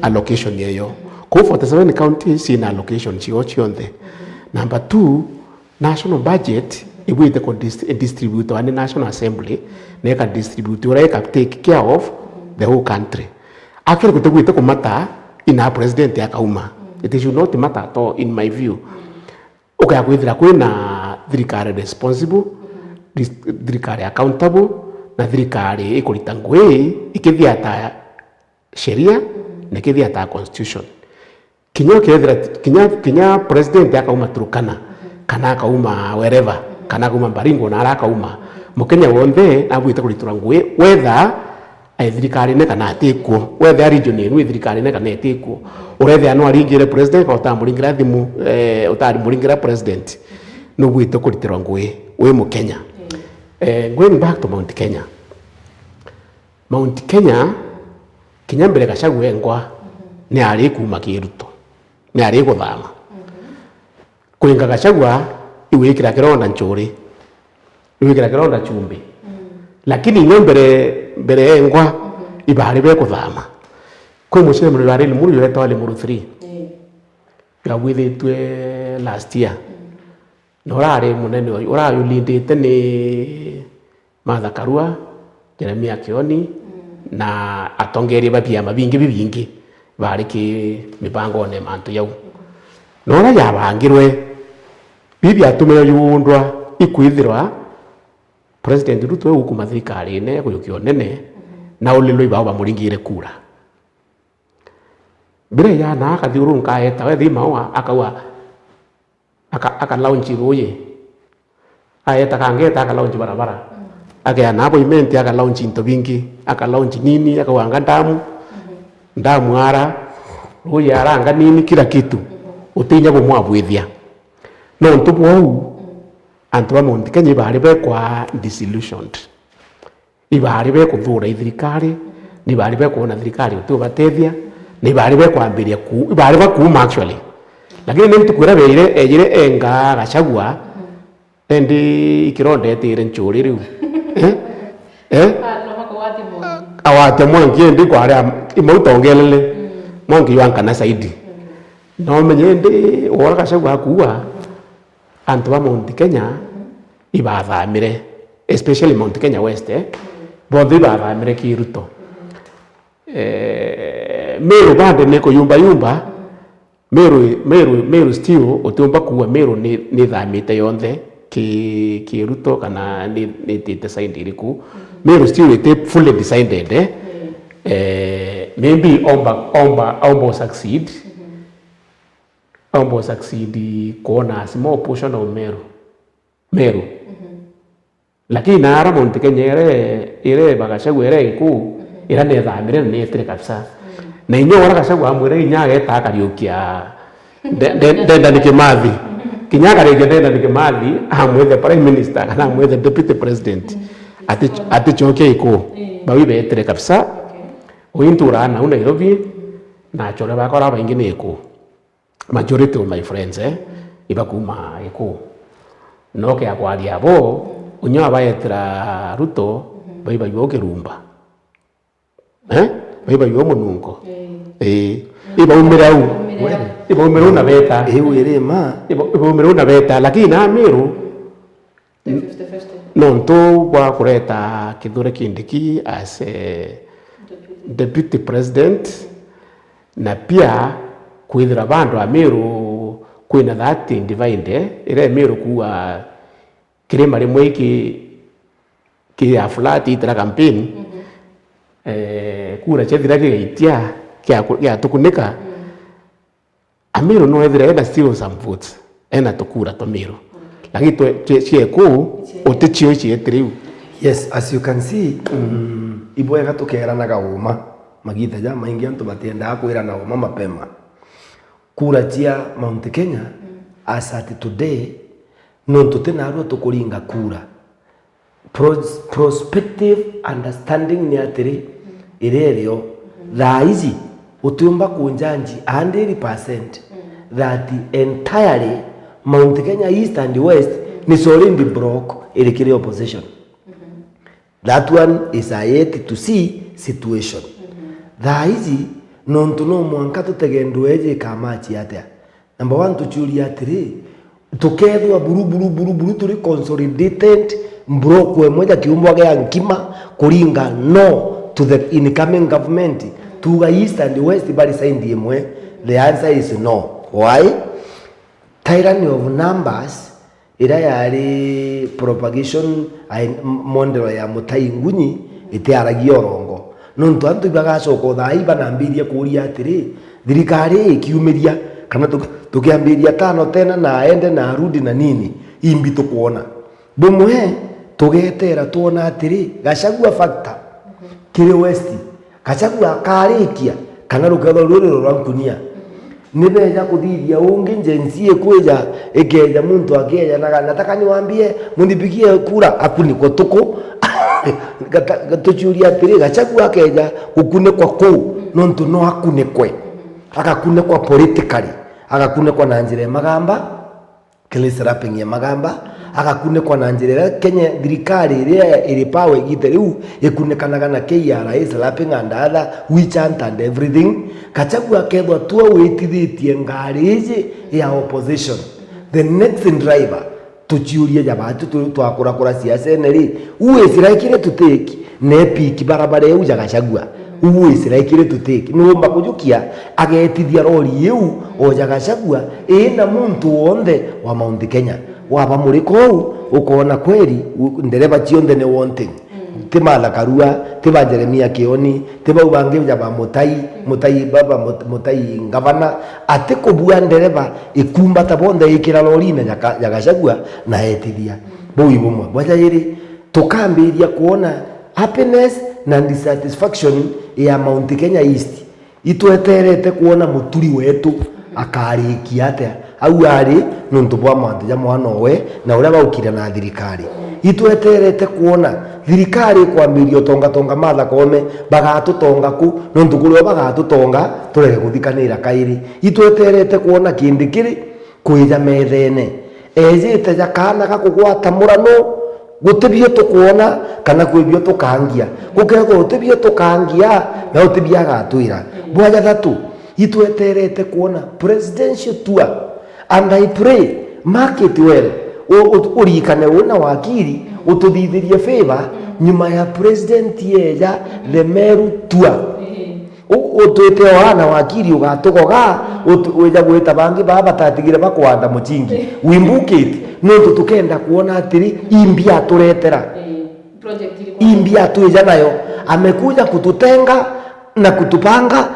allocation yeyo. Kou forty-seven counties ina allocation cio cionthe. Number two, national budget igwite ku dis-, distributwa ni National Assembly, na ika distribute uria ika take care of the whole country. Actually, gutigwite kumata ina president akauma. It should not matter at all, in my view. Ukaya kwithira kwina thirikari responsible, dis-, thirikari accountable, na thirikari ikurita ngui ikithiata sheria na ikithiata constitution. Kinya ukethira, kinya, kinya president akauma Turkana, kana akauma wherever, kana akauma Baringo na ara akauma, Mukenya wonthe nabwite kuritirwa ngui, whether e thirikarine kana atikuo, whether a region inu i thirikarine kana itikuo. Urethia no aringire president, kana utamuringira thimu, eh, utamuringira president, nubwite kuritirwa ngui wi Mukenya. Eh, going back to Mount Kenya. Mount Kenya, kinya mbere Gachagua engwa, ni ari kuuma ki Ruto, ni ari guthama. Kuringa Gachagua, iwikira kironda nchuri, iwikira kironda chumbi. Lakini inya mbere, mbere engwa, ibari be kuthama. Kwi mucemanio wa Raila Amolo uretwa Limuru three. Yabwithitwe last year. Na urari munene uyu, urayulindite ni Martha Karua, Jeremia Kioni, na atongeria ba biama bingi bibingi bari ki mibangone mantu jau. Na uria yabangirwe, bibi atumire yundwa ikwithirwa President Ruto e gukuma thirikarine ya kujukia unene, na ulilwe ibao bamuringire kura. Mbere ya na akathiurunka aeta, wethi maua, akaua, aka, aka launch ruuji. Aeta kangeta, aka launch barabara. Akeana appointment, aka launch into bingi, aka launch nini, akauanga ndamu, ndamu ara, ruuji aranga nini, kila kitu. Utinya bumwabwithia. Nontu bwou, antu ba Mount Kenya ibari bekwa disillusioned. Ibari bekuthuura i thirikari, ni ibari bekwona thirikari utiubatethia, na ibari bekwambiria ku-, ibari bakuuma actually. Lakini ni ntuku iria beire, ejire enga Gachagua, endi ikironda etire nchuri riu. Eh? Eh? Agwatia mwanki endi kwaria imau tongelele. Mwanki jwa nkana zaidi. Na umenye indi, wora Gachagua akuua, antu ba Mount Kenya ibathamire, especially Mount Kenya West, eh, bonthe ibathamire ki Ruto. Eh, Meru bande ni kuyumba yumba, Meru, Meru, Meru still utiumba kuuga Meru ni, ni ithamite yonthe ki, ki Ruto kana ni, ni itite side iriku. Meru still iti fully decided, eh. Eh, maybe omba, omba, omba u succeed. Omba u succeed kuona a small portion of Meru. Meru. Lakini naara Mount Kenya ire, ire ba Gachagua ire iku, ira nethamire na nietire kabisa. Na inya wara Gachagua amwira inya ageta akariukia nde-, nde-, Dedan Kimathi. Kinya akariukia Dedan Kimathi, amwithe prime minister, kana amwithe deputy president. Ati, atichokia iku. Bau ibetire kabisa. Uyu nturaa nau Nairobi, na achore bakwa baingi ni iku. Majority of my friends, eh, iba kuma iku. No kia kwaria abo, unya abaetera Ruto, baibaigua ukirumba. Eh? Baibaigua mununko. Eh. Ibaumire au. Ibaumire au na beta. Iu iri ma. Iba-, ibaumire au na beta, lakini na Meru, Ni fifty fifty. Nontu bwa kureta Kithure Kindiki as, eh, deputy president, na pia kwithira bandu a Meru kwina that divide, eh, ira Meru kuuga kirima rimwe iki ki ya flat itira campaign, eh, kura ciathira gigaitia gia ku-, giatukunika. Amiru no ethire ena still some votes, ena tukura twa Miru. Lakini twe, twe, cia kuu, uticio iciete riu. Yes, as you can see, mm, ibwega tukeranaga uma. Magita ja maingi antu batiendaga kwirana uma mapema. Kura cia Mount Kenya, as at today, nontu ti narua tukuringa kura. Pros-, prospective understanding ni atiri, iria irio, thaa iji utiumba kunjanji a hundred percent that entirely Mount Kenya East and West ni solid block iri kiri opposition. That one is a yet to see situation. Thaa iji, nontu no mwanka tutege ndweji ikamachi atia. Number one, tuciuria atiri, tukethwa buru, buru, buru, buru, turi consolidated, block emwe ja kiumbwa gia nkima, kuringa no to the incoming government, tuga East and West bari side imwe? The answer is no. Why? Tyranny of numbers, iria yari propagation, ai-, m-, model ya Mutai Ngunyi, itiaragia urongo. Nontu antu ibagacoka o thaa ii banambirie kuuria atiri, thirikari ikiumiria, kana tuki-, tukiambiria tano tena na aende na arudi na nini, imbi tukwona? Bumwe, tugetera twona atiri, Gachagua factor kiri West, Gachagua akarikia, kana rukethwa ruri rwa nkunia. Ni beja kuthithia ungi, Gen Z ikwija, ikeja muntu akeja na, na taka niwambie, munipigie kura, akunikwe tuku. Gata-, tuciuria atiri, Gachagua akeja gukunikwa kuu, nontu no akunikwe. Agakunikwa politically, agakunikwa na njira ya magamba, kiri slapping ya magamba, agakunikwa na njira iria Kenya thirikari iria iri power igita riu ikunikanaga na K R A, slapping and other witch hunt and everything. Gachagua akethwa twa witithitie ngari iji ya opposition, the next driver, tuciurie ja batu tu-, twakurakura siasene ri, who is likely to take ne pick barabara iu ja Gachagua? Who is likely to take? Nuumba kujukia agetithia rori iu o ja Gachagua, ii na muntu wonthe wa Mount Kenya. Waba murika uu, ukoona kweli, u-, ndereba cionthe ni wanting. Ti Martha Karua, ti ba Jeremia Kioni, ti bau bangi ja ba Mutai, Mutai baba Mut-, Mutai ngavana, ati kubua ndereba ikumbata bonthe ikira rorine ja ka-, ja Gachagua na etithia. Buu i bumwe. Bwa jairi, tukambiria kwona happiness na dissatisfaction ya Mount Kenya East. Itweterete kwona muturi wetu akarikia atia au ari nuntu bwa mantu ja mwana owe na uria baukire na thirikari. Itweterete kwona thirikari ikwambiria utongatonga Martha Koome, bagatutonga ku, nuntu kurio bagatutonga turege kuthikanira kairi. Itweterete kwona Kindiki kwija methene, ejite ja kaana ga kugwata murano, guti bio tukwona kana kwi bio tukangia. Gukethwa guti bio tukangia, na guti bio agatwira. Bwa jathatu, Itweterete kwona presidential tour, and I pray, mark it well, u-, u-, urikane uu na wakiri, ututhithirie favor nyuma ya president yeja the Meru tour. U-, utwite o wana wakiri ugatugoga, utu-, wija gwita bangi baa batatigire bakwanda muchingi. We book it, nontu tukenda kwona atiri, imbi aturetera. Project ilikuwa imbi atwija nayo. Amekuja kututenga na kutupanga,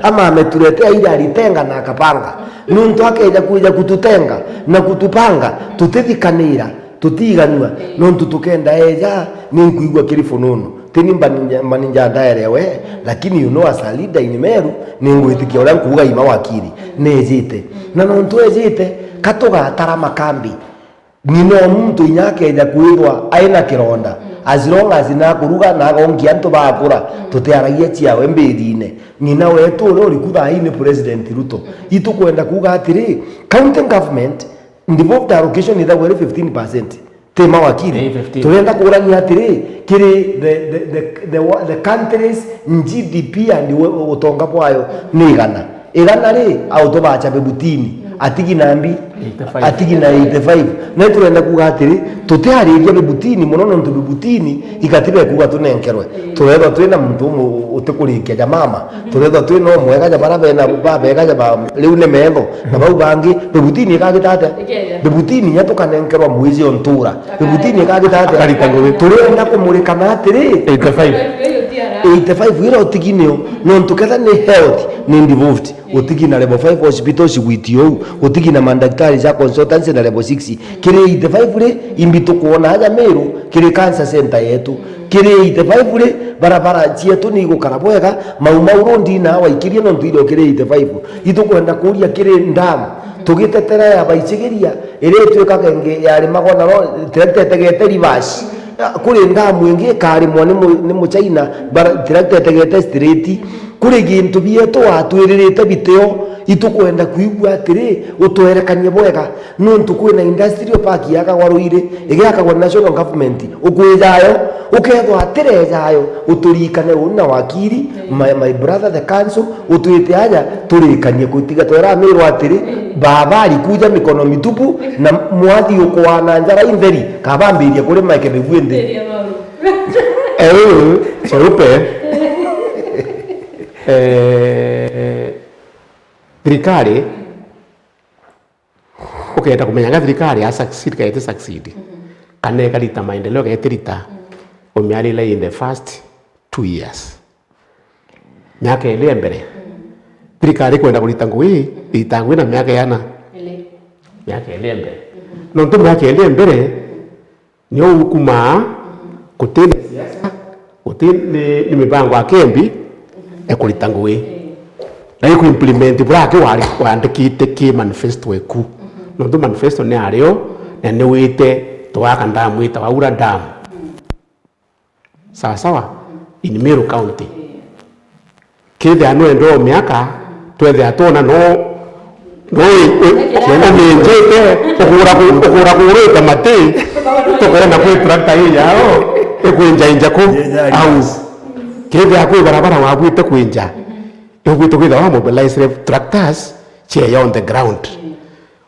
ama ametuletea ile alitenga na akapanga. Nontu akeja kuja kututenga na kutupanga, tutithikanira, tutiganua. Nontu tukenda eja, ninkwigua kiri fununu. Tini mbaninja, mbaninja ndaerewe, lakini you know, as a leader in Meru, ningwitikia uria nkuuga ima wakiri, nejite. Na nontu ejite, katugatara makambi. Ng'ina o muntu inya akeja kwithwa aina kironda, as long as nakuruga na agonkia antu bakura, tutiaragia ciawe mbirine. Ng'ina wetu uria uriku thaa ii ni President Ruto. Itukwenda kuuga atiri, county government devolved allocation ithagwa iri fifteen percent. Ti mawakiri. Ii, fifteen. Turenda kurania atiri, kiri the, the, the, the, wa-, the country's G D P and we-, utonga bwayo ni igana. Igana ri, au tubacha bebutini, atigi nambi, eighty-five. Atigi na eighty-five. Na turenda kuuga atiri, tutiariria bebutini mono, nontu bebutini igati bekuuga tunenkerwe. Turethwa twina muntu umu-, utikurikia jamama. Turethwa twina umwega ja bara bena, babega ja ba, riu ni metho. Na bau bangi, bebutini ikagita atia? Ikeja. Bebutini inya tukanenkerwa mwiji o ntura. Bebutini ikagita atia? Akarita ngugi. Turenda kumurikana atiri, eighty-five. Eighty-five ira utigi nio, nontu ketha ni health, ni devolved. Utigi na level five hospital cigwiti ou, utigi na mandaktari ja consultancy na level six. Kiri eighty-five ri, imbi tukwona aja Meru, kiri cancer center yetu. Kiri eighty-five ri, barabara cietu ni igukara bwega, Mau Mau road na waikirie nontu iri o kiri eighty-five. Itukwenda kuuria kiri dam, tugitetera ya Baichigiria, iria itwikaga ingi yarimagwa na ro-, tractor itegete reverse. Kuri dam ingi ikarimwa ni mu-, ni Muchina, bara-, tractor itegete straight. Kuri gintu bietu watwiririte bitio, itukwenda kwigua atiri, utwerekanie bwega, nontu kwina industrial park yakagwa Ruiri, igiakagwa ni national government. Ukwijayo, ukethwa atirejayo, uturikane uu na wakiri, my, my brother the council, utwite aja, turikanie kutiga twera amirwa atiri, baba alikuja mikono mitupu, na mwathi ukwana njara intheri, kabambirie kurima ikebe bwindi. Eh, cheupe. Eh, thirikari, ukenda kumenya nga thirikari ya succeed kana iti succeed, kana ikarita maendeleo kana itirita, umiarire in the first two years. Miaka iri ya mbere, thirikari ikwenda kurita ngugi, irita ngugi na miaka yana? Iri. Miaka iri ya mbere. Nontu miaka iri ya mbere, nio ukumaa, guti na siasa, guti ni, ni mibango akembi ekurita ngugi. Na iku implement buraki wari-, wandikite ki manifesto eku. Nontu manifesto ni ario, na ni wite twaka ndamu itawa Ura Dam. Sawa sawa? In Meru County. Kethira nwenda o miaka, twethira twona no, no i-, i-, uminjite, ukura ku-, ukura kurite mati, tukona kwi tractor ii yao, ikwinja inja ku, au. Kethira kwi barabara wabwite kwinja, iubwite kwithira wa mobilize tractors cieya on the ground.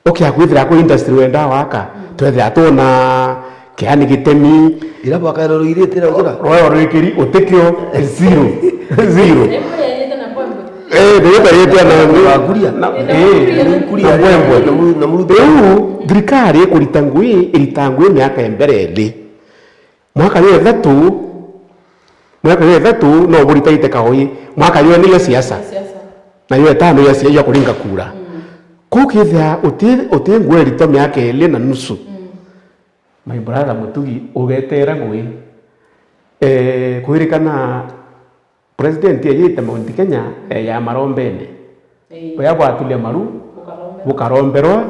Ukia kwithira kwi industry wenda waka, twethira twona kiani gitemi. Ira bwakaira ruirite na ujira? Rweo rwikiri utikio, zero. Zero. Eh, ndio tarite na Wakuria? Na, eh, Kuria. Na Mbwembwe. Na mu-, na mu-, riu thirikari ikurita ngui, irita ngui miaka ya mbere iri. Mwaka jwa ithatu, mwaka jwa ithatu no buritaite kaui. Mwaka jwa ine ya siasa. Ya siasa. Na jwa itano ya siasa ya kuringa kura. Mm. Kuu kethira uti, uti ngui irito miaka iri na nusu. Mm. My brother Mutugi, ugetera ngui. Eh, kwirikana President ejite Mount Kenya, eh, ya marombene. Ii. Buria bwaturia maru, bukaromberwa,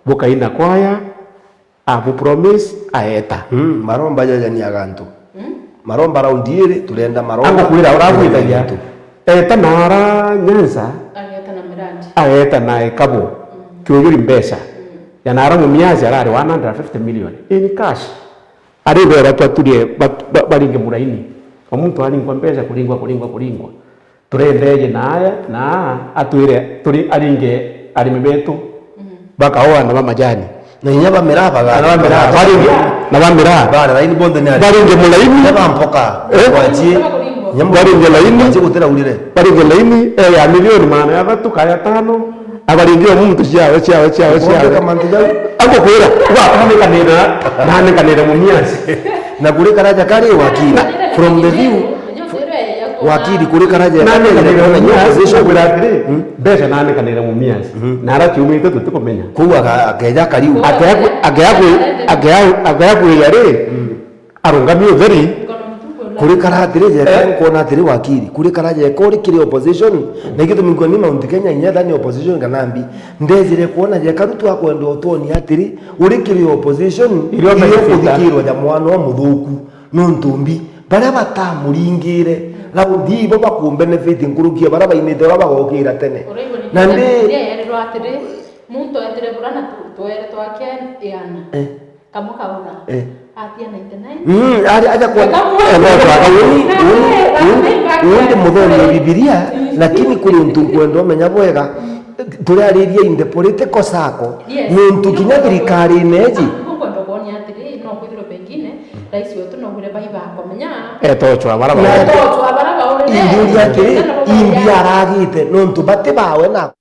bukaina kwaya, abu promise, aeta. Mm, maromba jajaniaga antu. Mm. Maromba raundi iri, turenda maromba. Angukwira urabwithagia. Antu. Eta na ara Nyanza, ageta na mirandi. Ageta na ekabo. Mm. Kiujuri mbeca. Mm. Ya na ara mumiazi arari one hundred fifty million in cash. Ari bera twaturie bat-, ba-, baringe muraini. O muntu aringwa mbeca, kuringwa, kuringwa, kuringwa. Turendeeje na aya, na atwire turi aringe arimi betu bakaoa na ba majani. Na inya ba miraa bagara. Na ba miraa, baringe, na ba miraa. Bara, laini bonthe ni ari. Baringe mulaini. Inya ba mpoka. Eh? Kwachie. Inya baringe laini. Kwachie gutira urire. Baringe laini, eh, ya milioni magana jathatu ka ya tano. Abaringe o muntu ciawe, ciawe, ciawe, ciawe. Bonthe kamantu jau. Agokwira, wa, nanekanira, nanekanira mumiasi. Na kuri karaja kari wakili. From the view, wakili kuri karaja. Nanekanira mumiasi, akwira atiri, mbeca nanekanira mumiasi. Na ara ciumite tutikumenya. Kuu aka-, akeja akariu. Akeja kwi-, akeja kwi-, akeja kwi-, akeja kwiya ri, arungami utheri. Kuri kara atiri jeka, eh? Nkwona atiri wakili, kuri kara jeka uri kiri opposition, na gitumi nkwona ni Mount Kenya inya ethira ni opposition kana mbi. Ndejire kwona jeka Ruto akwenda utwonia atiri, uri kiri opposition, irio benefit, kuthikirwa ja mwana o muthuku, nontu mbi. Baria batamuringire, raundi ibo bakumbenefit nkuruki ya baria bainite uria bagokira tene. Na ndi- Muntu etire bura na tu-, twere twake iana. Eh. Kamwe kaura. Eh. Atia ninety nine. Mm, ari aja kwa. Kamwe. Eh, no, kwa, uni, uni, uni, uni ndi muthomi wa Bibilia, lakini kuri untu nkwenda umenya bwega, turiariria in the political circle. Yes. Nuntu kinya thirikari ineji. Ah, nkwenda kuonia atiri, no kwithirwa pengine, rais wetu no gure bai bakomenya. Eh, tochwa bara ba. Na tochwa bara ba. Ithuria atiri, imbi aragite, nuntu bati bawe na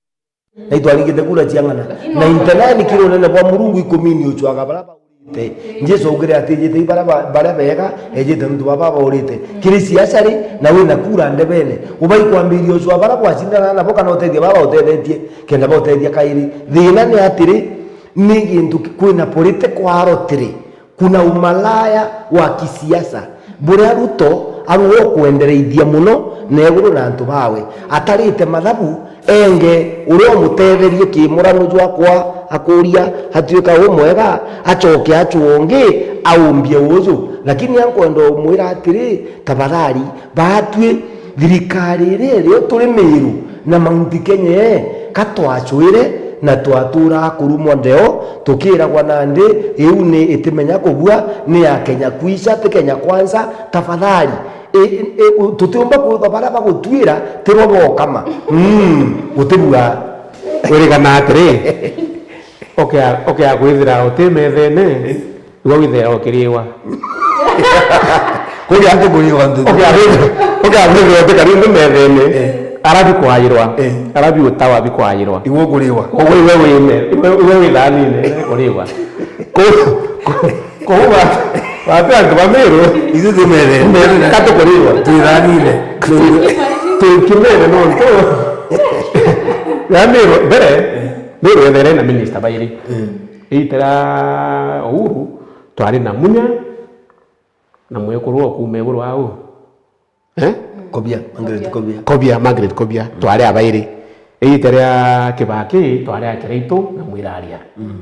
Na itwarigite kura cia ng'ana. Lakini na no intena ni kiri unene bwa Murungu ikumi ni ucwaga bara baurite. Jesu augire ati, "Njitei bara ba-, baria bega, ejite nuntu baba baurite." Kiri siasa ri, na wina kura ndebene. Ubai kwambiria ucwa bara bwacindana nabo kana utethia baba utethetie, kenda bautethia kairi. Thina ni atiri, ni gintu ki-, kwina political arotiri. Kuna umalaya wa kisiasa buria Ruto ari ukwendereithia muno na iguru na antu bawe. Atarite mathabu, enge uria umutetherie kimurano jwakwa akuria atuika umwega, acoke acwa ungi aumbie uju. Lakini ankwenda umwira atiri, tafadhali, baatwi Thirikari iria irio turi Miru na Mount Kenya ee, ka twacwire na twaturaa kurumwa ndeo, tukiragwa nandi, iu ni itimenya kubua, ni ya Kenya Kwisha, ti Kenya Kwanza, tafadhali. I, i, i, tutiumba kwithwa baria bagutwira, tirwo bokama. Mm, gutibua. Wirigana atiri, ukea, ukea kwithira uti methene, Iwe withera ukiriwa. Kuja nti kuriwa nthi. Ukia kwithira uti kari nthi methene. Eh. Arabi kwairwa. Eh. Arabi utawa bikwairwa. Iwe ukuriwa. Koguo iwe wime, iwe, iwe withanine, kuriwa. Koguo, koguo, koguo wa-, watu antu ba Miru. Ithu ti methene. Katu kuriwa. Twithanine. Twikimene nontu. Ya Miru, mbere, Miru ethere na minister bairi. Mm. Iita ria Uhuru, twari na Munya na mwekuru o kuuma iguru au. Eh? Kobia, Margaret Kobia. Kobia, Margaret Kobia, twari abairi. Iita ria Kibaki, twari a Kiraitu na Mwiraria. Mm.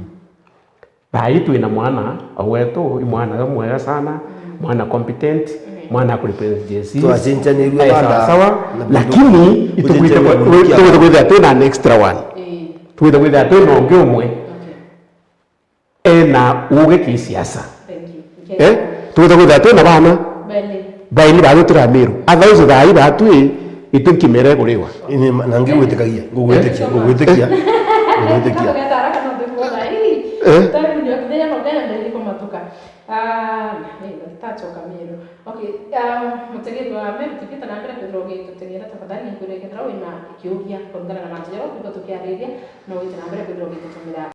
Thaa ii twina mwana o wetu, i mwana umwega sana, mm, mwana competent, mm, mwana akurepresent Gen Z. Twacenjanirue. Eh, banda sawa sawa. Na lakini itukwite gucenjania kwe-, mundu kia tukwite kwithira twina an extra one. Eh. Tukwite kwithira twina ungi umwe. Okay. Ena uge kisiasa. Thank you. Eh? Tukwite kwithira twina bana. Bele. Baini batu turi Amiru. Otherwise thaa ii batu i, itu nkimere kuriwa. Ini ma-, na ngigwitikia, ngugwitikia, eh? Ngugwitikia. Ngugwitikia. Tugetha haraka no ndikuona. Ii. Eh? Time ndio kinya no ndenda iko matuka. Ah, eh, tutachoka Miru. Okay, ah, mutegeri wa Miru, tukite na mbere kwithirwa ugitutegera, tafadhali nkwire kethira wina kiuria kuringana na mantu jaria tukwithirwa tukiariria, no wite na mbere kwithirwa ugitutumira